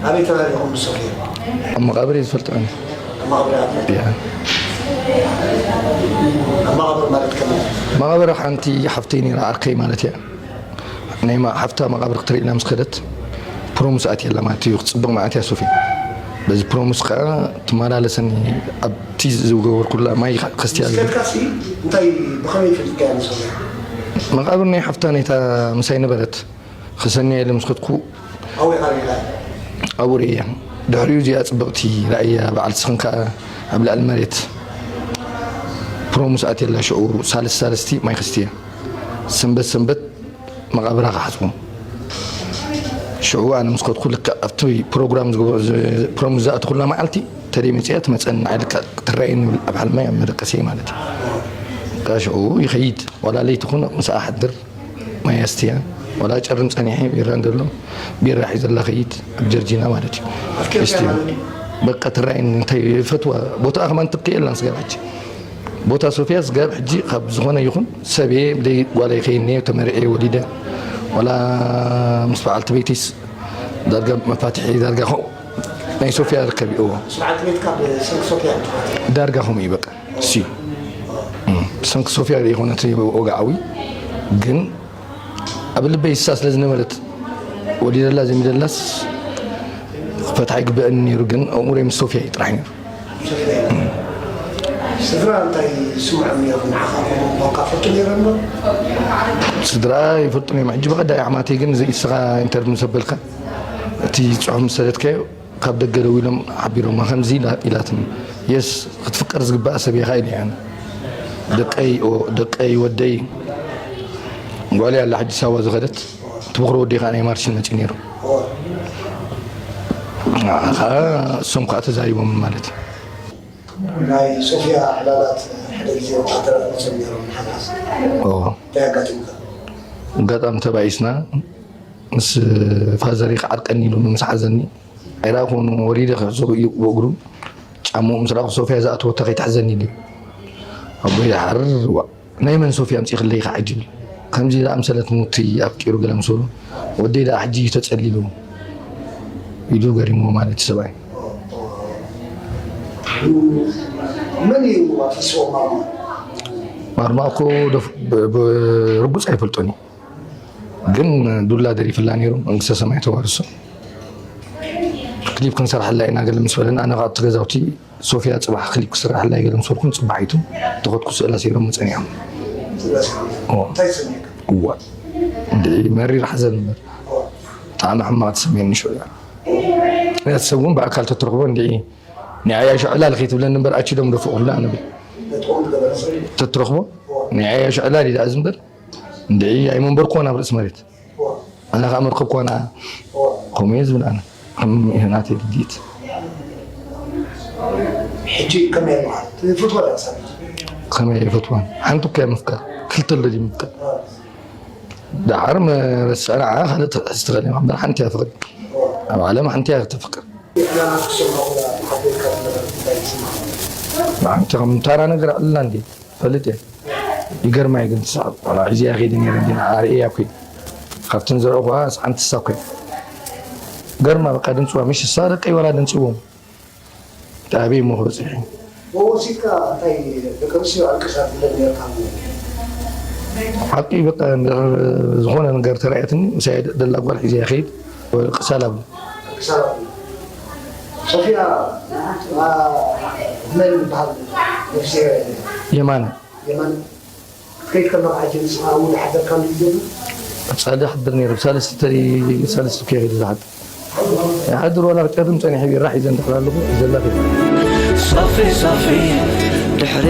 ኣበይ ተራሪኹም ምስ ሶፍያ? ኣብ መቓብር እየ ዝፈልጦ ኣነ። ኣብ መቓብር እያ? እያ። ኣብ መቓብር ማለት ከመይ? መቓብር ሓንቲ ሓፍተይ ነይራ፣ ዓርከይ ማለት እያ። ናይ ማ-፣ ሓፍታ መቓብር ክትርኢ ኢላ ምስ ከደት ፕሮሙስ ኣትየላ ማለት እዩ። ክትጽብቕ መዓት እያ ሶፍያ። በዚ ፕሮሙስ ከኣ ትመላለሰኒ፣ ኣብቲ ዝገበርኩላ ማይ ከስትያ ዝብል። ምስ ከድካሲ እንታይ ብኸመይ ፈሊጥካያ ንሶፍያ? መቓብር ናይ ሓፍታ ናይታ ምሳይ ነበረት። ክሰንያ ኢለ ምስ ከድኩ ኣብኡ ኢኻ ርኢኻ? ኣብኡ ርእያ። ድሕሪኡ እዚኣ ጽብቕቲ ረኣያ፣ በዓልቲ ስኽን ከኣ ኣብ ልዕሊ መሬት ፕሮሙስ ኣትየላ። ሽዑ ሳልስቲ ሳልስቲ ማይ ከስትያ። ሰንበት ሰንበት መቓብራ ክሓጽቡ። ሽዑ ኣነ ምስ ከድኩ ልክዕ ኣብቲ ፕሮግራም ዝገበ-፣ ዝ-፣ ፕሮሙስ ዝኣተኹላ መዓልቲ ተደይ መጺኣ ትመጸኒ፣ ንዓይ ልክዕ ክትረኣየኒ ይብል ኣብ ሕልመይ ኣብ መደቀሰይ ማለት እዩ። ከኣ ሽዑ ይኸይድ፣ ዋላ ለይቲ ኹን ምስኣ ሓድር። ማይ ኣስትያ፣ ዋላ ጨርም ጸኒሐ ቢራ እንደሎ፣ ቢራ ሒዘላ ኸይድ ኣብ ጀርጂና ማለት እዩ። ኣፍቂርካያ ኣስትያ፣ ማለት እዩ? በቃ ትረኣየኒ፣ እንታይ ይፈትዋ፣ ቦታኣ ከማን ትብከ የላን ስጋብ ሕጂ። ቦታ ሶፍያ ስጋብ ሕጂ ካብ ዝኾነ ይኹን ሰብ እየ፣ ብደይ ጓላ ይኸይድ እየ፣ ተመርዕየ ወሊደ፣ ዋላ ምስ በዓልቲ ቤተይስ ዳርጋ መፋትሒ ዳርጋ ኸ-፣ ናይ ሶፍያ ርከብ እዩ። እዎ። ምስ በዓልቲ ቤትካ ብሰንኪ ሶፍያ? ዳርጋ ከምኡ እዩ በቃ። እሲ። እም፣ ብሰንኪ ሶፍያ ዘይኮነት ወግዓዊ፣ ግን ኣብ ልበይ እሳ ስለ ዝነበረት፣ ወሊደላ ዘሚደላስ ክፈትሓ ይግበአኒ ነይሩ፣ ግን ኣእምሮይ ምስ ሶፍያ እዩ ጥራሕ ነይሩ። ሶፍያ። ስድራ እንታይ ይስምዖም ነይሩ ንዓኻ? ሞካ ፈልጡ ነይሮም ዶ? ስድራ ይፈልጡ ነይሮም። ሕጂ ብቐዳይ ኣሕማተይ ግን እዚ ንስኻ ኢንተርቪው ምስ ኣበልካ፣ እቲ ጽሑፍ ምስ ሰደድካዮ፣ ካብ ደገ ደዊሎም ሓቢሮማ፣ ከምዚ ኢላ-፣ ኢላትኒ፣ የስ፣ ክትፍቀር ዝግባኣ ሰብ ኢኻ ኢለያ። ደቀይ፣ ኦ፣ ደቀይ፣ ወደይ፣ ጓለይ ኣላ ሕጂ ሳዋ ዝኸደት፣ እቲ በኹሪ ወደይ ከዓ ናይ ማርሽን መጺኡ ነይሩ። ከዓ እሶም ከዓ ተዛሪቦም ማለት እዩ። ናይ ሶፍያ ዕላላት ሓደ ግዜ ወታደራት መፅኦም ነይሮም ንሓማስ። ኦ። እንታይ ኣጋጢሙካ? ኣጋጣሚ ተባኢስና፣ ምስ ፋዘሪ ክዓርቀኒ ኢሉ ምስ ሓዘኒ፣ ኣይረኣኹን፣ ወሪደ ክሕዞ እዩ ብእግሩ። ጫምኡ ምስ ረኣኹ፣ ሶፍያ ዝኣተወቶ ከይትሕዘኒ ኢሉ። ኣቦይ ደሓር፣ "ዋእ፣ ናይ መን ሶፍያ ኣምጺእክለይ ኢኻ ሕጂ?" ይብል። ከምዚ ዝኣምሰለት ሙቲ ኣፍቂሩ ገለ ምስ በሎ፣ "ወደይ ደኣ ሕጂ እዩ ተጸሊሉ" ኢሉ ገሪምዎ ማለት እዩ ሰብኣይ። መን እዩ ኣፍስዎ ማርማ? ማርማ እኮ ደፍ-፣ ብ-፣ ብ-፣ ርጉጽ ኣይፈልጦን እዩ። ግን ዱላ ደሪፍላ ነይሩ፣ መንግስተ ሰማይ ተዋርሶ። ክሊፕ ክንሰርሓላ ኢና ገለ ምስ በለና፣ ኣነ ካብቲ ገዛውቲ ሶፍያ ጽባሕ ክሊፕ ክስራሓላ እዩ ገለ ምስ በልኩን፣ ጽባሒቱ ተኸትኩ ስእላ ሰይሮም ጸኒሖም። እዎ። እንታይ ተሰሚዕካ? እዋ። እንድዒ መሪር ሓዘን እምበር። እዋ። ብጣዕሚ ሕማቕ ተሰሚዕኒ ሽዑ እያ። ምኽንያቱ ሰብ እውን ብኣካል ተትረኽቦ እንድዒ ናይ ዓያሹ ዕላል ከይትብለኒ እምበር ኣቺ ዶም ደፍቑላ ንብል። ነጥቦም ዝገበረ ሰብ እዩ። ተትረኽቦ እዋ። ናይ ዓያሹ ዕላል እዩ ደኣ እዚ እምበር እንድዒ ኣይመንበርክዎን ኣብ ርእሲ መሬት። ኣነ ከዓ መርከብክዋ ንዓ። ከምኡ እየ ዝብል ኣነ። ከም ናተይ ርድኢት። ሕጂ ከመይ ኣለኻ? ትፈትዋ ዲኻ ሳሚ? ከመይ ኣይፈትዋን? ሓንቲ እኮ እያ ምፍቃር። ክልተ ኣሎ ድዩ ምፍቃር? ደሓር መረስዐ ንዓ ካልእ ትሕዝ ትኽእል እያ። እምበር ሓንቲ እያ ፍቕሪ። ኣብ ዓለም ሓንቲ እያ ተፍቅር። ንዓንቲ ከም ታራ ነገር ኣላ እንዴ? ፈልጥ እየ። ይገርማ እዩ ግን ትስሕቕ። ቆልዓ ሒዘያ ከይደ ነይረ እንዲ ንዓ ኣርእያ እኮ እዩ። ካብተን ዘርኣኹዋ ሓንቲ እሳ እኮ እያ። ገርማ በቃ ድምፅዋ፣ ምሽ እሳ ደቀይ ዋላ ድምፅዎም። ኣበይ እሞ ክበፅሕ እዩ? ወሲድካ እንታይ ደቂ ኣንስትዮ ኣልቅሳ ትብለን ነርካ? ሓቂ በቃ እንድሕር ዝኾነ ነገር ተራእየትኒ ምሳይ ደላ ጓል ሒዘያ ከይድ ወልቅሳ ላብሉ። ኣልቅሳ ላብሉ። ሶፊያ፣ አ፣ መን ይበሃል? ነፍስሄር የማነ። የማነ። ክትከይድ ከለኻ ሕጂ ንስኻ እውን ዝሓደርካሉ እዩ ዘሎ? ቀጻሊ ይሓድር ነይሩ። ብሳልስቲ ተሪ-፣ ሳልስቲ እኮ ይኸይድ ዝሓድር። ይሓድር ዋላ ክጨርም ጸኒሐ ቢራ ሒዘ እንድሕር ኣለኹ፣ ሒዘላ ከይደ። ሶፊ፣ ሶፊ፣ ድሕሪ